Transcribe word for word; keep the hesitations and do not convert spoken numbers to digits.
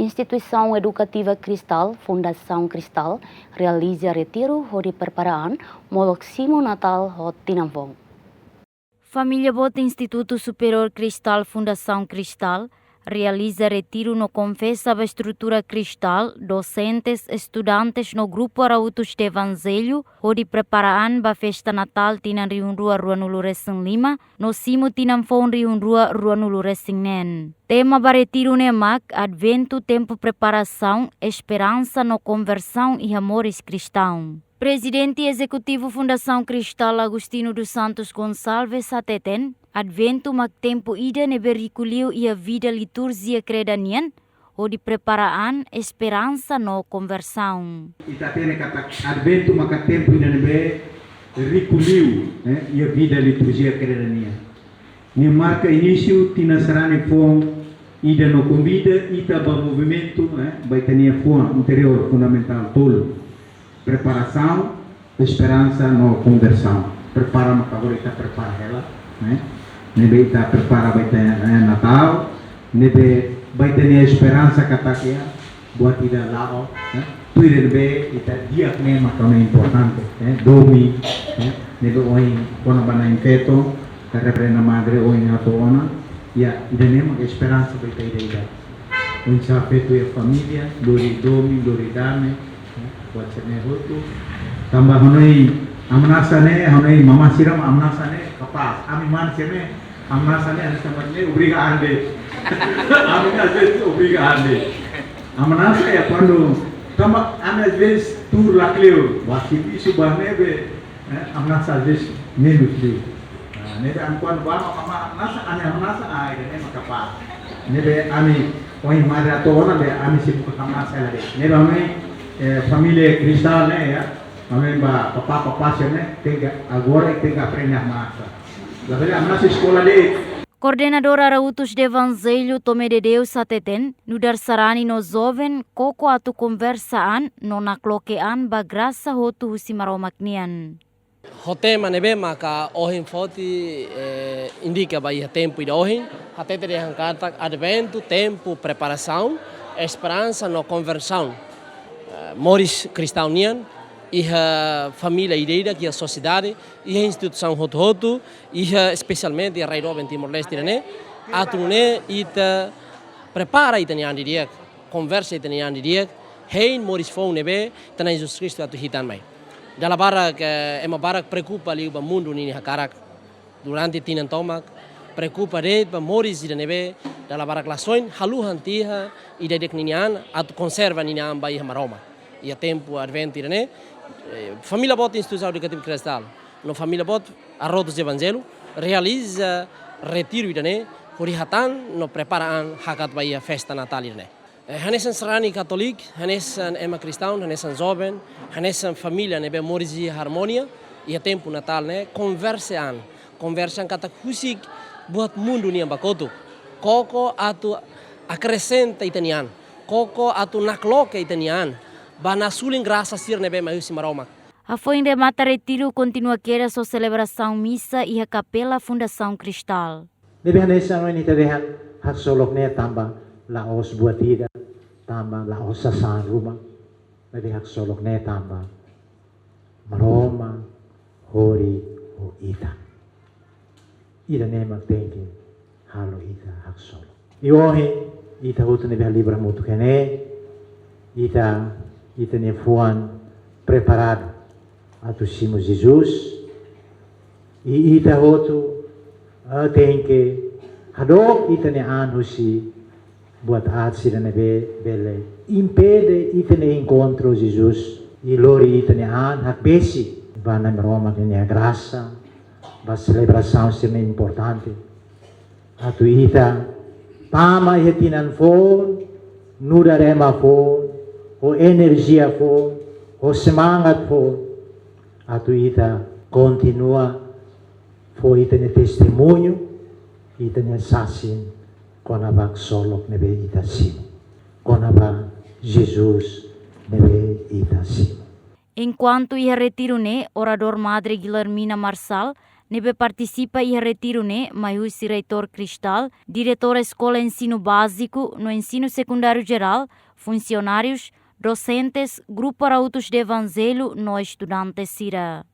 Instituisaun Edukativa Cristal, Fundasaun Cristal, realiza retiru hodi prepara an molok simu Natál ho tinan foun. Família boot Institutu Superiór Cristal, Fundasaun Cristal, realiza retiru no konfesa ba estrutura Cristal, dosentes, estudantes no grupu arautos de Evanjellu, hodi prepara an ba festa Natál tinan rihun rua ruanulu resin lima, no simu tinan foun rihun rua ruanulu resin neen. Tema ba retiru ne'e mak Adventu, tempu preparasaun, esperansa no konversaun iha moris kristaun. Prezidente Ezekutivu Fundasaun Cristal, Agostinho dos Santos Gonçalves, hateten, Adventu mak tempu ida ne'ebé riku liu iha vida liturjia kreda nian, hodi prepara an esperansa no konversaun. Ita hatene katak Adventu maka tempu ida ne'ebé riku liu, eh, iha vida liturjia kreda nian. Nia marka inísiu tinan sarani foun ida no konvida ita ba movimentu, eh, ba ita-nia fuan interiór fundamentál tolu. Preparasaun, esperansa no konversaun. Prepara maka agora ita prepara hela, eh. Ne'ebé ita prepara ba ita, eh, Natál, ne'ebé ba ita-nia esperansa katak iha buat ida la'o, eh. Tuir ne'ebé ita di'ak ne'e maka importante, eh. Domin, eh. Ne'ebé ohin kona-ba Na'in-Feto, ka Reverenda Madre ohin hato'o ona, iha ida-ne'e maka esperansa ba ita ida-idak. Oinsá feto iha família, lori domin, lori dame, eh, buat sira-ne'e hotu. Tanba hanoin ameasa ne'e, hanoin mamá sira mak ameasa ne'e kapás. Ami mane sira-ne'e, ameasa ne'e, ami tanba ne'e obriga an de'it. Ami às vezes obriga an de'it. Ameasa iha kuandu, tanba ami às vezes tuur la kleur, ba servisu, ba ne'ebé, eh, ameasa às vezes menus liu. Ah, ne'ebé ami kuandu ba, mamá ameasa, ami ameasa, ah, ida-ne'e mak kapás. Ne'ebé ami ohin madre hato'o ona, be ami sei buka ameasa hela de'it. Ne'ebé ami, eh, família Cristal ne'e, ya, ami ba papá, papá sira-ne'e, tenke agora, tenke aprende ameasa. Labele ameasa eskola de'it. Koordenadór Arautos de Evanjellu, Tomé de Deus, hateten, nu'udar sarani no joven, koko atu konversa an no nakloke an ba grasa hotu husi Maromak nian. Ho tema ne'ebé maka ohin foti, eh, indika ba iha tempu ida ohin, hatete dehan katak Adventu, tempu preparasaun, esperansa no konversaun. Eh, moris kristaun nian, iha família ida-idak, iha sosiedade, iha instituisaun hotu-hotu, iha espesialmente iha rai doben Timor-Leste ida-ne'e, atu nune'e ita prepara ita-nia an didi'ak, konversa ita-nia an didi'ak, hein moris foun ne'ebé Ita-Nia Jesus Kristu atu hitan mai. Dala barak, eh, ema barak preokupa liu ba mundu ninia hakarak. Durante tinan tomak, preokupa de'it ba moris ida ne'ebé dala barak lasoin, haluha tiha ida-idak ninia an, atu konserva ninia an ba iha Maromak. Iha tempu Adventu ida-ne'e, eh, família boot Instituisaun Edukativu Cristal, no família boot Arautos de Evanjellu, realiza retiru ida-ne'e, hodi hatán no prepara an hakat ba iha festa Natál ida-ne'e. Eh, hanesan sarani katólika, hanesan ema kristaun, hanesan joven, hanesan família ne'ebé moris iha armonia, iha tempu Natál ne'e, konversa an, konversa an katak husik buat mundu nian ba kotuk. Koko atu akresenta ita-nia an, koko atu nakloke ita-nia an ba nasulin grasa sira ne'ebé mai husi Maromak. Hafoin remata retiru, kontinua kedas ho selebrasaun misa iha Kapela Fundasaun Cristal. Ne'ebé hanesan ohin ita dehan, haksolok ne'e tanba la'ós buat ida, tanba la'ós sasán ruma, maibé haksolok ne'e tanba Maromak hori ho ita. Ida-ne'e mak tenke halo ita haksolok. I ohin, ita hotu ne'ebé halibur hamutuk iha ne'e, ita, ita-nia fuan preparadu atu simu Jesus, i ita hotu, eh, tenke hadook ita-nia an husi buat aat sira ne'ebé bele impede ita-nia enkontru Jesus, i lori ita-nia an hakbesi ba Nai Maromak nia grasa, ba selebrasaun sira ne'ebé importante. Atu ita tama iha tinan foun, nu'udar ema foun, ho enerjia foun, ho semangat foun. Atu ita kontinua fó ita-nia testemuñu, ita-nia sasin, kona-ba haksolok ne'ebé ita simu, kona-ba Jesus ne'ebé ita simu. Enkuantu iha retiru ne'e, oradór Madre Guilhermina Marçal ne'ebé partisipa iha retiru ne'e mai husi Reitór Cristal, Diretór Eskola Ensinu Báziku no Ensinu Sekundáriu Jerál, funsionárius, dosentes, grupu arautos de evanjellu no estudante sira.